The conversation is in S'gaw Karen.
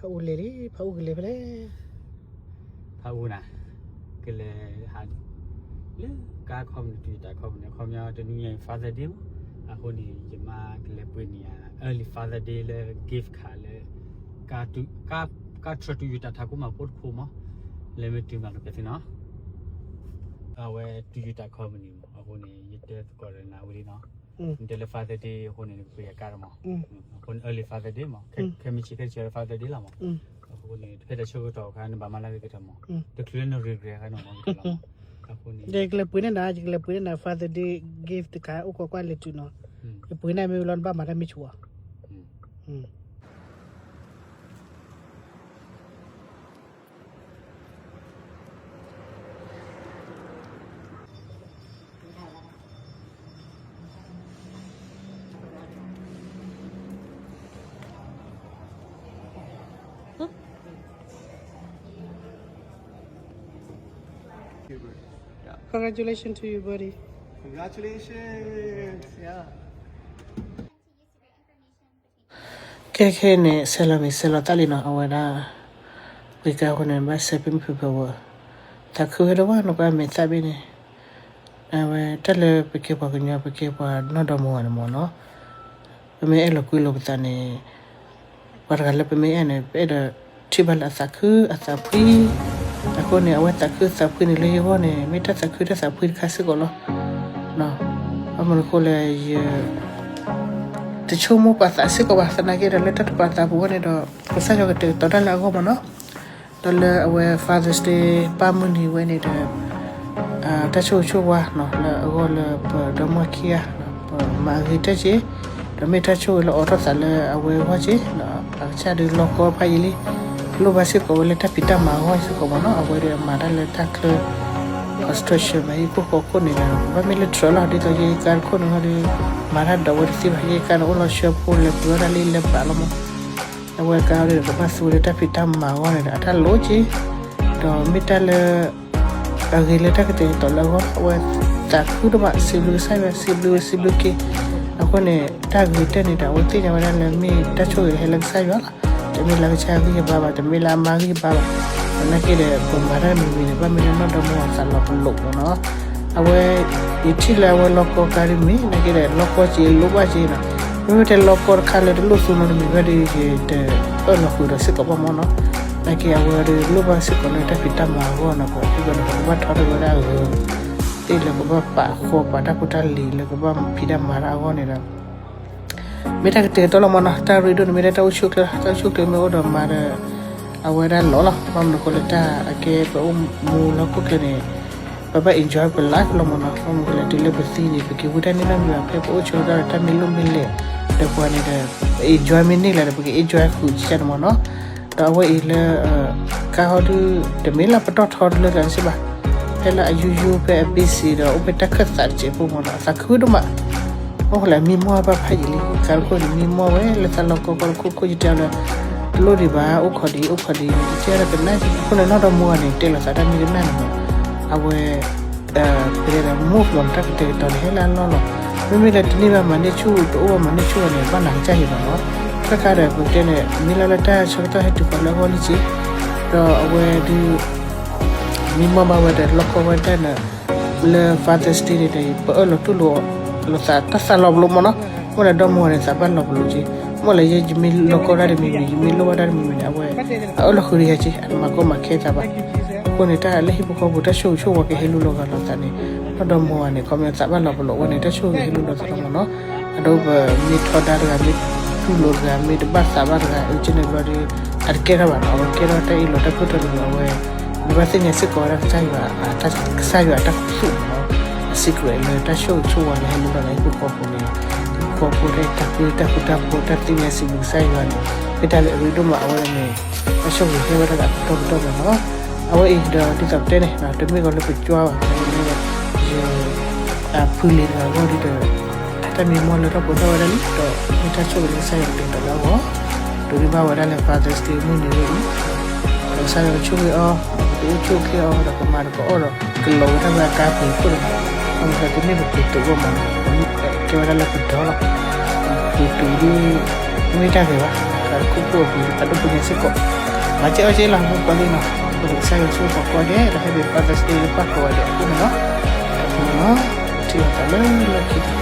ဖးအူလဲၤလံ, ဖးအူကလဲၤဖဲလဲၣ်. ဖးအူနၤ, ကလဲၤဟး လၢကါခီပနံၣ် Toyota ခီပနံၣ် အခီပညီတနွံညါအံၤ Father Day မး, အဃိန့ၣ် ယမါကလဲၤပှ့ၤန့ၢ်ယၤ early Father Day လၢ gift card လၢ ကါ Toyota ထးခိၣ်မၤဖိတခိၣ်မး, လဲၤမ့ၢ်တုၤမၤကပျဲသ့နီၤ, အဝဲ Toyota ခီပနံၣ်မး, အဃိန့ၣ် ယတဲသကိးဒီးနၤဝဲလံနီၤ, နတဲလၢ Father Day အဃိန့ၣ် နကပှ့ၤယၤကါမး, အဃိန့ၣ် early Father Day မး, ခဲမုၢ်ဆ့ၣ်ခဲဆ့ Father Day လီၤမး, အဃိန့ၣ် ဖဲတၢ်ဆၢကတီၢ်အခါ နဘၣ်မၤလၢအဂ့ၤကတၢၢ်မး, တချုးလၢန regret အခါန့ၣ်မး, အဃိန့ၣ် ယကလဲၤပှ့ၤန့ၢ်နၤ, ယကလဲၤပှ့ၤန့ၢ်နၤ Father Day gift တခါ အိၣ်ခိးကွၢ်လဲၤတုၤနီၤ, ယပှ့ၤန့ၢ်မ့ၢ်ဝံၤလီၤ နဘၣ်မၤတၢ်မ့ၢ်ဆူၣ်ဧါ. Congratulations to you, buddy. Congratulations. Yeah. ခဲခဲန့ၣ် ဆဲးလီၤမံၤဆဲးလီၤသးလံနီၤ, အဝဲဒၣ် ပှ့ၤကါအဃိန့ၣ် ဘၣ်ဆဲးဖ့မုၢ်ဖုဖၢဝဲ, သးခုဝဲတဝါနီၤ ကွၢ်မဲာ်သၣ်ဘ့ၣ်န့ၣ်, အဝဲတၢ်လၢပကဲပှၤကညီ ပကဲပှၤနီၢ်ဒီမါဝၤန့ၣ်မးနီၤ, ပမ့ၢ်အဲၣ်လီၤကွံလိာ်ပသးန့ၣ်, ပှၤတဂၤလၢပမ့ၢ်အဲၣ်န့ၣ် ပအဲၣ်ဒိးထံၣ်ဘၣ်လၢအသးခုအသးဖှံ, အဃိန့ၣ် အဝဲသးခုသးဖှံန့ၣ် လၢယဂီၢ်န့ၣ် မ့ၢ်တၢ်သးခုတၢ်သးဖှံတခါစ့ၢ်ကီးလီၤ. ဘၣ်မနုၤအဃိလဲၣ် ယ တဆိကမိၣ်ပာ်သးစ့ၢ်ကီးဘၣ်, သနာ်က့ဒီး လၢတၢ်တပာ်သးပူၤဝဲန့ၣ်ဒီး ကစၢ်ယွၤကတဲာ်ကတီၤတၢ်လၢအဂီၢ်မးနီၤ. ဒီးလၢအဝဲ Father's Day ပၢ်မုၢ်နံၤဝဲန့ၣ်ဒီး တၢ်ဆိၣ်ဂ့ၤဆိၣ်ဝါနီၤ လၢအဂီၢ်လၢပဒီမါခံဂၤ ပမၤအဂ့ၤတၢ်က့ၤ, ဒီးမ့ၢ်တၢ်ဆိၣ်ဂ့ၤလၢအိးထီၣ်သးလၢအဝဲအဂီၢ်က့ၤ, အကစၢ်ဒုးလီၢ်ကီဖးယံာ်လံ, လိၣ်ဘၣ်စ့ၢ်ကီးဝဲလၢတၢ်ဖံးတၢ်မၤအဂီၢ်စ့ၢ်ကီးမးနီၤ. အဝဲဒီးမၤတၢ်လၢတၢ်ချၢ construction ဘၣ်ဟံၣ်ခိၣ်ဃီခိၣ်န့ၣ်ဒီး ဘၣ်မ့ၢ်လၢ truck လီၤ ဒ်သိးယကါတခိၣ်န့ၣ်ဒီး မၤတၢ်ဒီးဝဲတသ့ဘၣ်, ယကါန့ၣ်အိၣ်လီၤဆှၢဖိလဲၤပှ့ၤဝဲဒၣ်လၢလၢပှၤလီၤမး. အဝဲကါဒီးကဘၣ်သူဝဲလၢတၢ်ဖံးတၢ်မၤအဂီၢ်န့ၣ်ဒီး အတၢ်လိၣ်က့ၤ, ဒီးမ့ၢ်တၢ်လၢ အဂ့ၤလၢတၢ်ကတဲာ်ကတီၤလၢအဂီၢ် အဝဲသးခုဒိၣ်မး စံးဘျုးကစၢ်ယွၤ စံးဘျုးဝဲ စံးဘျုးက့ၤ. အဃိန့ၣ် တၢ်ဂ့ၤတၢ်န့ၣ်ဒီး အဝဲသ့ၣ်ညါဝဲဒၣ်လၢမ့ၢ်တၢ်ဆိၣ်ဂ့ၤဟဲလၢကစၢ်ယွၤလီၤ. တမ့ၢ်လၢအကစၢ်ဂံၢ်ဘါဘၣ်, တမ့ၢ်လၢအမါဂံၢ်ဘါဘၣ်. သနာ်က့ဒီး ပမၤတၢ်မံၤမံၤန့ၣ် ဘၣ်မ့ၢ်လၢနီၢ်ဒီမါဝၤသးလီၤပလိာ်မးနီၤ. အဝဲ ယထံၣ်လၢအဝဲလီၢ်ကီကါဒ်မ့ၢ် သနာ်က့ဒီး လီၢ်ကီက့ၤလိၣ်ဘၣ်က့ၤနီၤ. မ့မ့ၢ်တဲလီၢ်ကီတခါလၢတလိၣ်သူနီတမံၤဘၣ်ဒီး ယတအၢၣ်လီၤဃုာ်ဒီးစ့ၢ်ကီးဘၣ်မးနီၤ. သနာ်က့အဝဲဒီးလိၣ်ဘၣ်စ့ၢ်ကီးလၢတၢ်ဖံးတၢ်မၤအဂီၢ်နီၤ, ပှၤဟံၣ်ပှၤန့ၣ်ပကဘၣ်ထီၣ်ထီၣ်ဝဲဒၣ်အဂ့ၤ သ့ၣ်လၢပဘၣ်ပာ်ဃီပာ်တၢ်ဖိတၢ်လံၤလၢကဘၣ်ဖံးတၢ်မၤတၢ်အဂီၢ်န့ၣ်ဒီး မ့ၢ်တၢ်ကတဲာ်ကတီၤလီၤမးနီၤ. တၢ်ရ့ဒိၣ်န့ၣ်မ့ၢ်ဒၣ်တၢ်အိၣ်ဆူၣ်အိၣ်ချ့, တၢ်အိၣ်ဆူၣ်အိၣ်ချ့မ့ၢ်အိၣ်ဒီးမၤဒီး အဝဲဒၣ်လီၤလီၤ. ဘၣ်မနုၤအဃိလၢတၢ်အကဲပအိၣ်မူလၢဟီၣ်ခိၣ်ချၢန့ၣ် ပဘၣ် enjoy ပ life လီၤမးနီၤ. ဘၣ်မနုၤအဃိလဲၣ် တုၤလၢပသံန့ၣ် ပက့ၤဝံတၢ်န့ၢ်နီတမံၤဘၣ်, ဖဲပအိၣ်ဆိးတၢ်ဒီးတၢ်မ့ၢ်လိၣ်မ့ၢ်လဲၣ် ဒီးပှၤန့ၣ်ဒီး enjoy မ့ၢ်န့ၢ်လဲၣ်ဒီး ပက enjoy ဃုာ်ကန့ၣ်မးနီၤ. ဒီးအဝဲအံၤလၢ ကါဟီဒုး တမ့ၢ်လၢပတီၢ်ထီတလၢသးန့ၣ်စ့ၢ်ဘၣ်, ဖဲလၢအယူယူဖဲအ busy ဒီး အိၣ်ဖဲတၢ်ခၢၣ်သးတစဲးဖိမးနီၤ အသးခုဒိၣ်မး. အိၣ်လၢမံမီၢ်ဘၣ်ဖးယံာ်လံ, ကါတခိၣ်န့ၣ် မံမီၢ်ဝဲလၢသးလီၢ်ကီကီတခိၣ်ခိၣ် ယတဲအီၤလၢ တလိၣ်ဒံးဘၣ် အိၣ်ခိးဒံး အိၣ်ခိးဒံး ယတဲအီၤလၢကနၣ်က့ၤ အဃိန့ၣ် နီၢ်ဒီမါဝၤန့ၣ် တဲလီၤသးတၢ်မံကနၣ်န့ၣ်မး အဝဲ ပတဲဒီး move လီၤ တၢ်ကတဲာ်ကတီၤန့ၣ် ဟဲလၢအလီၢ်လီၤ. မ့မ့ၢ်လၢတန့ၢ်ဘၣ်မၤန့ၢ်ဆူၣ် တအိၣ်ဘၣ်မၤန့ၢ်ဆူၣ်ဘၣ်န့ၣ် ဘၣ်နၤကစၢ်ယံၤမးနီၤ. ခဲခါဒီး ပတဲန့ၣ် မ့ၢ်လၢလၢတၢ်ဆၢကတီၢ်ဟဲတုၤဃီၤလၢအဂီၢ်လံက့ၤ, ဒီးအဝဲဒုး မံမီၢ်ဘၣ်ဝဲဒီး လီၢ်ကီဝဲဒၣ်န့ၣ် လၢ Father's Day န့ၣ်ဒီး ပအၢၣ်လီၤတူၢ်လိာ်လိာ်သး တၢ်သးလီၤပလိာ်မးနီၤ. မ့ၢ်လၢဒီမါဝၤန့ၣ် သးဘၣ်လီၤပလိာ်က့ၤ, မ့ၢ်လၢယဲယမ့ၢ်လီၢ်ကီတၢ်တမံၤမံၤ ယမ့ၢ်လိၣ်ဘၣ်တၢ်တမံၤမံၤန့ၣ် အဝဲ အအၢၣ်လီၤဃုာ်ဒီးယၤက့ၤ အတမၤကီမၤခဲသးဘၣ်. အဃိန့ၣ် တၢ်လၢဟံၣ်ဖိဃီဖိ တၢ်ဆိၣ်ဂ့ၤဆိၣ်ဝါကဟဲလူလီၤဂာ်လိာ်သးန့ၣ် နီၢ်ဒီမါဝၤန့ၣ် ခီပညီသးဘၣ်လီၤပလိာ်ဝဲန့ၣ် တၢ်ဆိၣ်ဂ့ၤကဟဲလူလီၤသးလီၤမးနီၤ. အဒိပမ့ၢ်ထီဒါတဂၤ မ့ၢ်တူၢ်လိာ်တဂၤ မ့ၢ်တဘၣ်သးဘၣ်တဂၤ အုကန့ၣ်ဘျီဒီး အတကဲထီၣ်ဘၣ်နီၤ. အဝဲကဲထီၣ်တၢ်အ့ၣ်လိာ်တၢ်ခိၣ်တီန့ၣ်လီၤ အဝဲ နဘၣ်သ့ၣ်ညါစ့ၢ်ကီးဝဲဒၣ်ကစၢ်ယွၤ ကစၢ်ယွၤအတၢ်ခူသူၣ်မးနီၤ. အ secret လၢတၢ်ဆိၣ်ဂ့ၤဆိၣ်ဝါန့ၣ် ဟဲလူလီၤလၢဟံၣ်ဖိဃီဖိန့ၣ် ဟံၣ်ဖိဃီဖိတၢ်အဲၣ်တၢ်ကွံ တၢ်ဃူတၢ်ဖိး တၢ်သ့ၣ်ညါစံးဘျုးကစၢ်ယွၤန့ၣ် မ့ၢ်တၢ်လၢအရ့ဒိၣ်မးအဝဲန့ၣ် တၢ်ဆိၣ်ဂ့ၤဟဲဝဲဒၣ်အကတီၢ်ကတီၢ်မးနီၤ. အဝဲအံၤဒီးဒ်သိးပတဲန့ၣ် တမ့ၢ်ကီးလၢပကွၢ်ဘၣ် လၢ ယ အဖုလံၤတဂၤအဂီၢ်ဒီး တၢ်မံမီၢ်လၢထီၣ်ပှဲၤထီၣ်ဝဲဒၣ်လံ ဒီးမ့ၢ်တၢ်ဆိၣ်ဂ့ၤလၢကစၢ်ယွၤကတဲာ်ကတီၤလၢအဂီၢ် ဒိးန့ၢ်ဘၣ်ဝဲဒၣ်လၢ Father's Day မုၢ်နံၤဝဲအံၤ ဒီးကစၢ်ယွၤကဆိၣ်ဂ့ၤအီၤ ဒီးကအိၣ်ဆူၣ်အိၣ်ချ့အီၤ ဒီးကမၤဒီးကအီၣ်ဒီး ကလီၤဝဲဒၣ်လၢအကါပှ့ၤခိၣ်ဒီး အမ့ၢ်တမ့ၢ်ပပှ့ၤတုးအဂီၢ်မး ကဲဝဲဒၣ်လၢပဒီလီၤ ပှ့ၤတုးဒ် မ့ၢ်တၢ်ဂ့ၤဘၣ် တၢ်တခူၣ်ဖိအပူၤ တၢ်ဒိၣ်ပညိၣ်စ့ၢ်ကီး, မၤစၢၤအီၤစ့လီၤ မုၣ်ကီၤလံနီၤ, အဃိန့ၣ် ကစၢ်ယွၤဆိၣ်ဂ့ၤကိးဂၤဒဲး ဒီးဟဲက့ၤပၢ်သးစ့လၢပၢ်ကိးဂၤဒဲးအဃိန့ၣ်လီၤ, တၢ်ဘျုးနီၤ, ထံၣ်လိာ်သးလၢလီၢ်ခံတခါ